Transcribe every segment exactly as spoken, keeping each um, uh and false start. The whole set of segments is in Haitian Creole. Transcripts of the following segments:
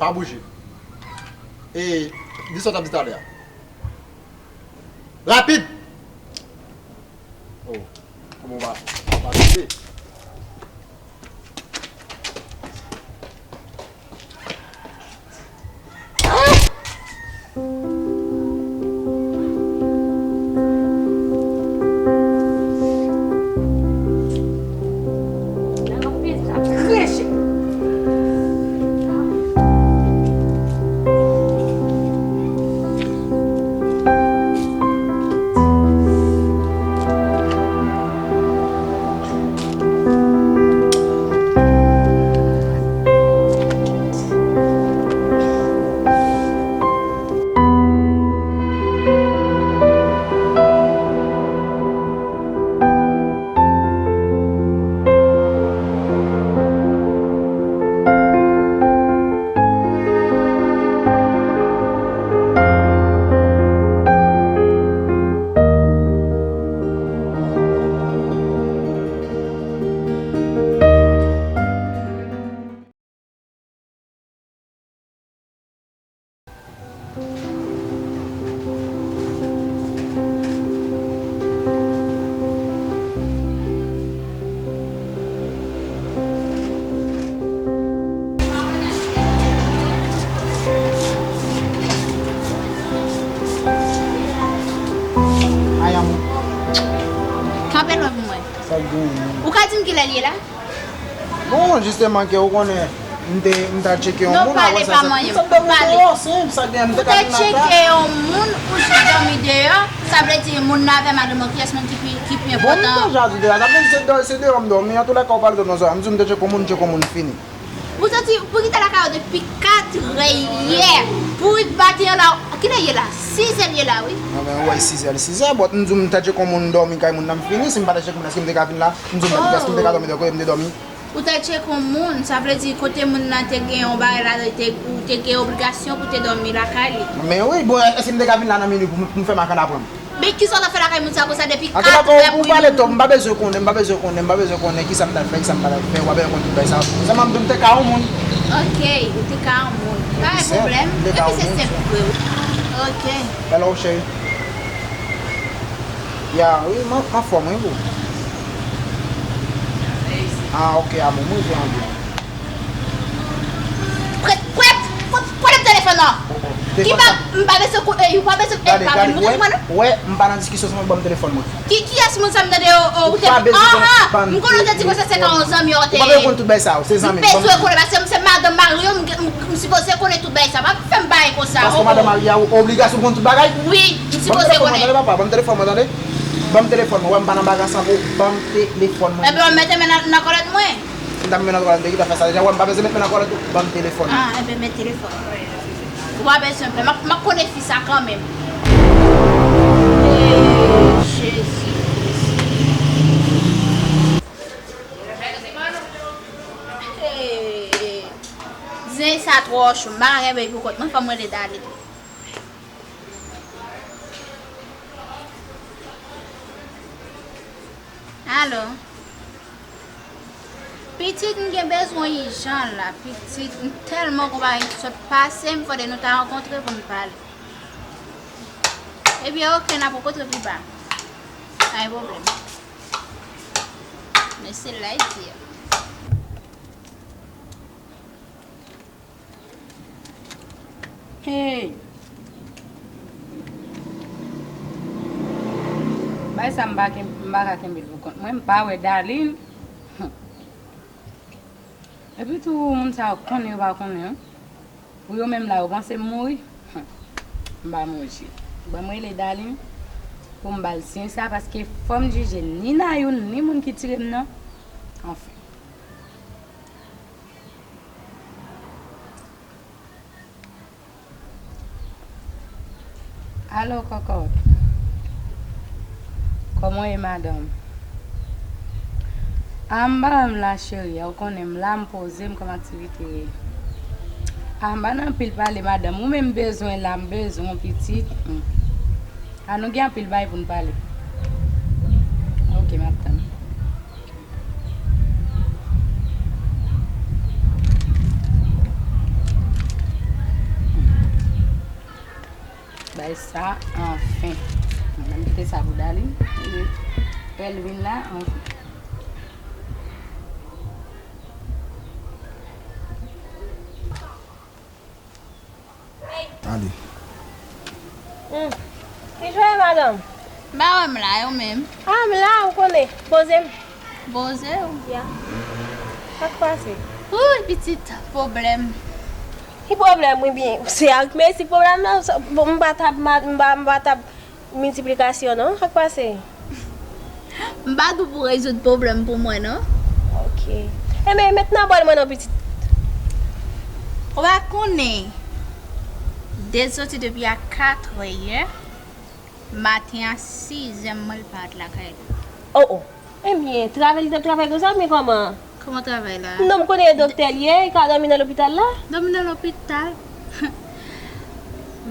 Pa bouje. E, di sa w t ap di talè a. Rapid! Oh, kòman w pa, w pa tande? Ay, amou. Kanpe lwen pou mwen. Sa k gen? Ou ka di m kilè l ye la? Bon, jisteman ke ou konnen, m te, m ta tcheke yon moun, apre sa, sa, m t ap dòmi deyò, senp, sa gen, m te ka vin lakay. Ou te tcheke yon moun, ou jis dòmi deyò, sa vle di moun nan avè madanm nan, kiyès moun ki pi, ki pi enpòtan? Bon, m deja di deyò, sa vle di se de-, se deyò m dòmi, antoulèka ou pale tout nan zòrèy, m di w m te tcheke yon moun, m tcheke yon moun fini. Ou santi, pou kite lakay ou depi katrè yè, pou rive maten an la, kilè ye la? Sizè l ye la, wi. Non, men, ou wè, sizè, sizè, but m di w m ta tcheke yon moun dòmi kay moun nan, m fini, si m pa ta tcheke moun, èske m te ka vin la? M di w, èske m te ka dòmi de kote m te dòmi? Ou te tcheke yon moun, sa vle di kote moun nan te gen yon bagay la, te, ou te gen obligasyon pou te dòmi lakay li. Men wi, bon, èske m te ka vin la nan minui pou m, pou m fè makanda pran m? Men kisa w t ap fè lakay moun sa konsa depi katrè pou ou pale twòp, m pa bezwen konnen, m pa bezwen konnen, m pa bezwen konnen kisa m t ap fè, kisa m pa t ap fè, w ap bezwen konn tout bagay sa. Sèlman m di w m te ka yon moun. Ok, ou te ka yon moun. Pa gen pwoblèm. Epi se senp vre wi. Ok. Hello, cheri. Ya, wi, m an, m anfòm, wi, boo. Ah, ok, amou, mwen jan anvi. Prèt, prèt, prèt, prèt telefòn nan. Ki pa, m pa bezwen kou, eh, ou pa bezwen, eh, pa vin moute mwen, non? Wè, m pa nan diskisyon, sèlman ban m telefòn mwen. Ki, kiyès moun sa m tande, oh, oh, ou te, ah, ah, m konnen w te di konsa se ka yon zanmi w te ye. Ou pa bezwen konn tout bagay sa yo, se zanmi m. M bezwen konnen, paske m se madanm mari w, m, m, m sipoze konnen tout bagay sa. Pa fè m bagay konsa, oh, oh. Paske w madanm mari a, ou obligasyon pou konn tout bagay? Wi, m sipoze konnen. Ban m telefòn mwen, tande, papa, ban m telefòn mwen. Ban m telefòn mwen, wè, m pa nan bagay sa, oh, ban m telefòn mwen. Ebyen, w ap mete men nan, nan kòlèt mwen. Si m ta met men nan kòlèt, m te gentan fè sa deja. Wè, m pa bezwen met men nan kòlèt ou. Ban m telefòn. Ah, enben, met telefòn. Ou pa bezwen pè. M ap, m ap konnen fi sa kanmenm. Eh, Jezi Kris. Eh, zen sa twò cho. M pa renmen pou kont mwen, fò m rele Dali. Alo. Pitit, m gen bezwen w ijan la, pitit, m tèlman gon bagay ki sot pase m, fòde nou ta rankontre pou n pale. Ebyen, oke, n ap rankontre pi ba. Pa gen pwoblèm. Men se la l di a. Hey! Bagay sa m pa ken-, m pa ka kenbe l pou kont mwen, m pa wè Darline. Epi tou, moun sa yo konnen yo pa konnen, wi. Pou yo menm la, yo panse m mouri. M pa mouri, cheri. Ban m rele Darline pou m ba l siy sa, paske fò m jije ni Nayoun, ni moun ki tire m nan. Anfen. Alo, kòkòt. Kòman w ye, madanm? A, m pa menm la, cheri. Ou konnen m la, m poze, m kòm aktivite. A, m pa nan anpil pale, madanm. Ou menm bezwen la, m bezwen w, pitit. Hmm. A, nou gen anpil bagay pou n pale. Oke, m ap tann. Sa, anfen. Mwen menm kite sa pou Darline. Li, lè l vin la, anfen. Ale. Hmm. Ki jwe, madanm? M pa wè m la, yo menm. Ah, m la, ou konnen. Poze m. Poze w? Ya. Sa k pase? Wouyy, pitit, pwoblèm. Ki pwoblèm, wi, byen? Se aritmetik pwoblèm nan. Bon, m pa t ap, m pa, m pa t ap miltiplikasyon, non. Sa k pase? M pa tou pou rezoud pwoblèm pou mwen, non. Ok. Enben, met nan bòl mwen non, pitit. Ou pa konnen, Dèz soti depi a katrè yè, maten a sizè, m wè l parèt lakay li. Oh, oh. Ebyen, travay li t ap travay konsa, oubyen kòman? Kòman travay la? Non, m konnen e doktè l ye, li ka dòmi nan lopital la. Dòmi nan lopital?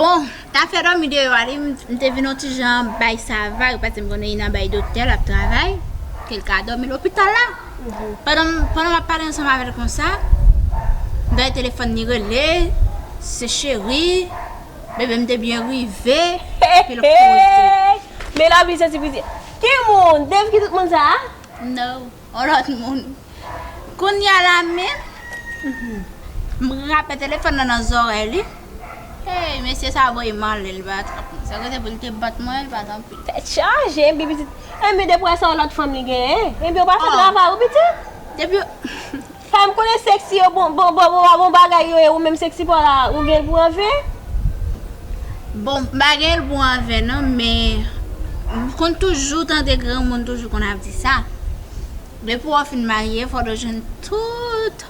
Bon, afè dòmi deyò a li, m, m te vin yon ti jan bay sa vag, paske m konnen li nan bay doktè, l ap travay, ke l ka dòmi lopital la. Mhm. Pandan, pandan m ap pale ansanm avè l konsa, m tande telefòn li rele, se cheri, bebe m te byen rive, epi l poze. Men la, m santi piti. Ki moun? Dave ki tout moun sa a? No. Yon lòt moun. Kounye a la menm, m rape telefòn nan nan zòrèy li. Hey, mesye sa voye m anlè, l pa t ap sa rete pou l te bat mwen, l pa t anpil. Tèt chaje, epi pitit. Enben, depi w wè se yon lòt fanm li genyen. Epi w pa fè travay ou, pitit. Depi. Fanm konnen sèksi yo, bon, bon, bon, bon, bon bagay yo ye, ou menm sèksi pa w la, ou gen l pou anven? Bon, m pa gen l pou anven, non, men m konn toujou tande granmoun toujou konn ap di sa. Depi w fin marye, fò w jwenn tout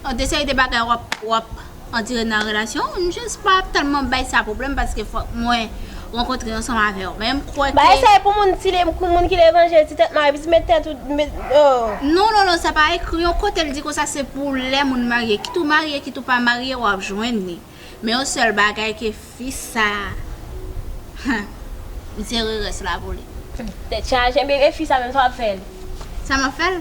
yon de seri de bagay w ap, w ap andire nan relasyon w. M jis pa tèlman bay sa pwoblèm paske fòk mwen rankontre ansanm avè w. Men m kwè ke bagay sa e pou moun ti le, pou moun ki levanjil, ti tèt mare, pitit met tèt ou, met, oh. Non, non, non, sa pa ekri yon kote l di konsa se pou lè moun marye. Kit ou marye, kit ou pa marye, w ap jwenn li. Men yon sèl bagay ke fi sa, m sere rès la pou li. Tèt chaje, men e fi sa menm, sa w ap fè l? Sa m ap fè l?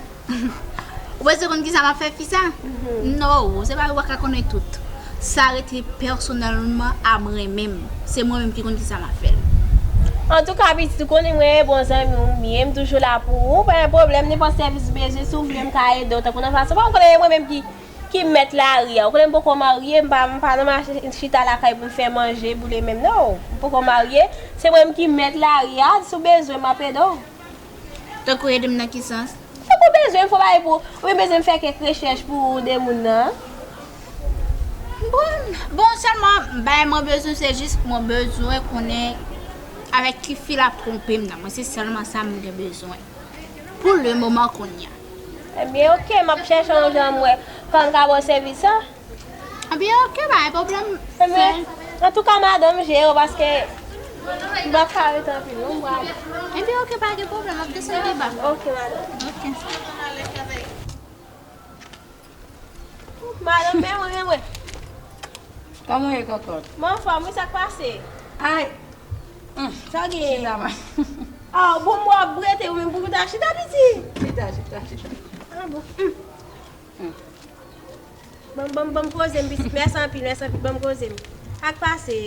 Ou panse konn kisa m ap fè fi sa? Mhm. No, se pa ou pa ka konnen tout. Sa rete pèsonèlman a mwen menm. Se mwen menm ki konn kisa m ap fè l. Antouka, pitit, ou konnen mwen bon zanmi w m ye, m toujou la pou ou. Pa gen pwoblèm, nenpòt sèvis ou bezwen, si w vle m ka ede w. Tankou nan fason, pa w konnen e mwen menm ki ki mèt lari a. Ou konnen m poko marye, m pa, m pa nan mache chita lakay pou m fè manje boule menm, non. M poko marye, se mwen menm ki mèt lari a, si w bezwen, m ap ede w. Tankou ede m nan ki sans? Tankou bezwen m fè bagay pou ou, oubyen bezwen m fè kèk rechèch pou ou de moun nan. Bon, bon, sèlman, bagay mwen bezwen, se jis mwen bezwen konnen avèk ki fi l ap twonpe m nan. Mwen, se sèlman sa mwen gen bezwen. Pou le moman kounye a. Ebyen, oke, m ap chèche yon jan m wè kòman m ka ba w sèvis sa. Ebyen, oke, pa gen pwoblèm. Ebyen, antouka, madanm, jere w paske m p ap ka rete anpil, non, m prale. Ebyen, oke, pa gen pwoblèm, m ap desann pi ba. Oke, madanm. Oke. Madanm, men mwen, men mwen. Kòman w ye, kòkòt? Mwen anfòm, wi, sa k pase? Ay! Hum. Sa w genyen? Chita, ma. Ah, bon, mwen ap brete, ou menm pou w ta chita, piti. Chita, chita, chita. Ah, bon. Hum. Hum. Ban m, ban m, ban m poze m, piti. Mèsi anpil, mèsi anpil. Ban m poze m. Sa k pase?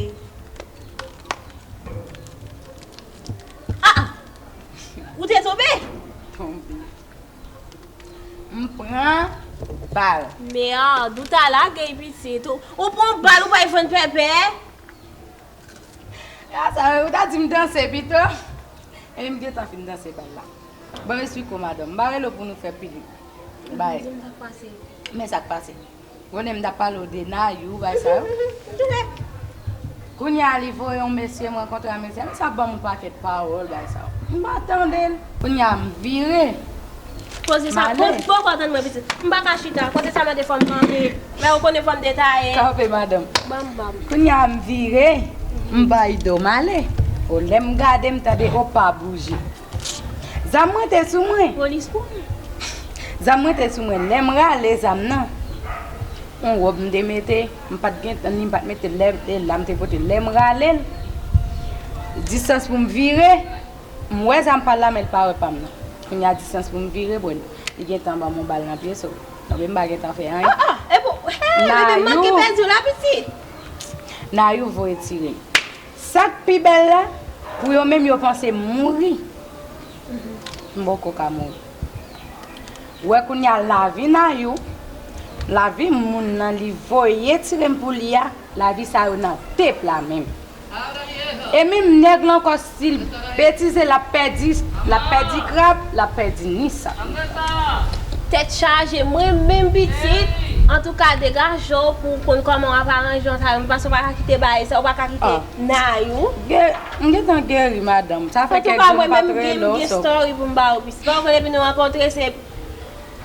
Ah, ah! Ou te tonbe? Tonbe. M pran bal. Mèd, ou ta lage pitit. Ou, ou pran bal, ou pral vann pèpè. A sa, ou ta di m danse pito. Epi m gentan fin danse bal la. Ban m esplike w, madanm. M pa rele w pou nou fè pil bay. Men sa k pase. Konnen m t ap pale w de Nayou, bay sa yo. Kounye a, li voye yon mesye, m rankontre a mesye a, mesye a ban m yon pakèt pawòl, bay sa yo. M pa tande l. Kounye a, m vire. Koze sa, m ale. Bon, bon, bon, tann mwen, pitit. M pa ka chita. Koze sa mande fò m kanpe. Men ou konnen fò m detaye. Kanpe, madanm. Ban m, ban m. Kounye a, m vire, m bay do, m ale. O, lè m gade, m tande, opa, bouji. Zam mwen te sou mwen. Polis pou mwen. Zam mwen te sou mwen. Lè m rale zam nan, yon wòb m te mete, m pa t gen tan ni m pa t mete l, lè, lè la m te pote. Lè m rale l, distans pou m vire, m wè zam pa l la, men l pa wè pa m nan. Kounye a distans pou m vire, bon, li gentan ban m yon bal nan pye, so, non, men m pa gentan fè anyen. Ah, ah, e bon, hey, bebe, m manke pèdi w la, pitit. Nayou voye tire l. Sa k pi bèl la, pou yo menm yo panse m mouri. M poko ka mouri. Ou wè kounye a lavi Nayou, lavi moun nan li voye tire m pou li a, lavi sa yo nan pep la menm. E menm nèg la ankò si l betize l ap pèdi, l ap pèdi krab, l ap pèdi nisa. Tèt chaje, mwen menm pitit. Antouka degaje w pou w konn kòman w ap aranje w sa yo, paske w pa ka kite bagay sa, w pa ka kite Nayou. M gentan geri madanm, sa fè kèk jou m pa t rele w. Story pou m ba ou pitit. Bon, konnen epi nou rankontre se.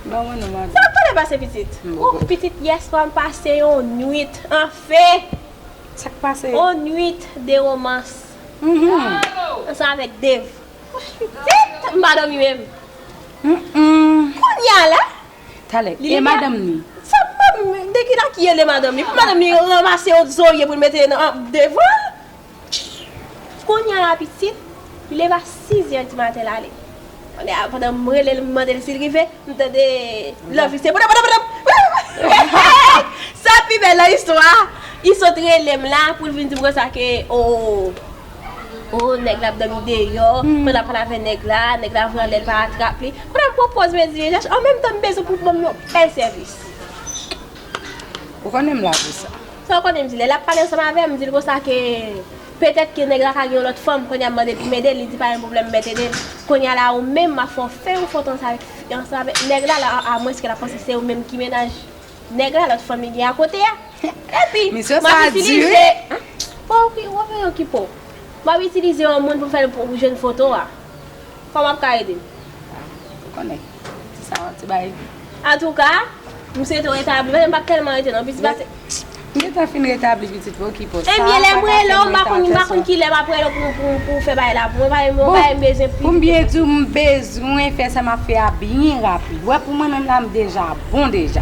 Ban mwen non madanm. Sa pale pase pitit. Ou pitit yèswa m pase yon nwit anfen. Sa k pase? Yon nwit de romans. Mhm. Ansanm avèk Dave. Pitit, m pa dòmi menm. Mm-mm. Kounye a la. Talè. E madanm ni? Sa madanm ni? De ki la ki ele madanm ni? Pou madanm ni ranmase yon zorye pou l mete nan devan l. Kounye a la pitit, li leve a sizè di maten l ale. Kounye a pandan m rele l, m mande l si l rive, m tande lanvi se podo podo podo. Sa pi bèl nan istwa a. Li sot rele m la pou l vin di m konsa ke o o nèg la ap dòmi deyò, pandan l ap pale avèk nèg la, nèg la voye anlè l pa atrap li. Kounye a m pwopoze m di an menm tan m bezwen pou ban m yon bèl sèvis. Ou konnen m la pou sa. Sa w konnen m di, lè l ap pale ansanm avè m, m di l konsa ke petèt ke nèg la ka gen yon lòt fanm, kounye a m mande l pou m ede l, li di pa gen pwoblèm, m mèt ede l. Kounye a la ou menm m ap fè w fè yon foto ansanm avèk fi, ansanm avèk nèg la, la amwenske l ap panse se ou menm ki mennaj nèg la, lòt fanm li gen akote a. Epi, m ap itilize. Hein? Po ki, w ap fè yon ki po. M ap itilize yon moun pou fè l pou jwenn foto a. Kòman w ap ka ede m? Ou konnen, ti sa yon ti bagay. Antouka, m swete w retabli. Paske m pa t tèlman rete non, pitit pase. M gentan fin retabli pitit, pa okipe w. Ebyen, lè m rele w, m pa konn, m pa konn kilè m ap rele w pou, pou, pou w fè bagay la pou mwen. Paske mwen, bagay m bezwen pi vit. Pou m byen di w, m bezwen fè sa m ap fè a byen rapid. Ou wè, pou mwen menm la, m deja bon deja.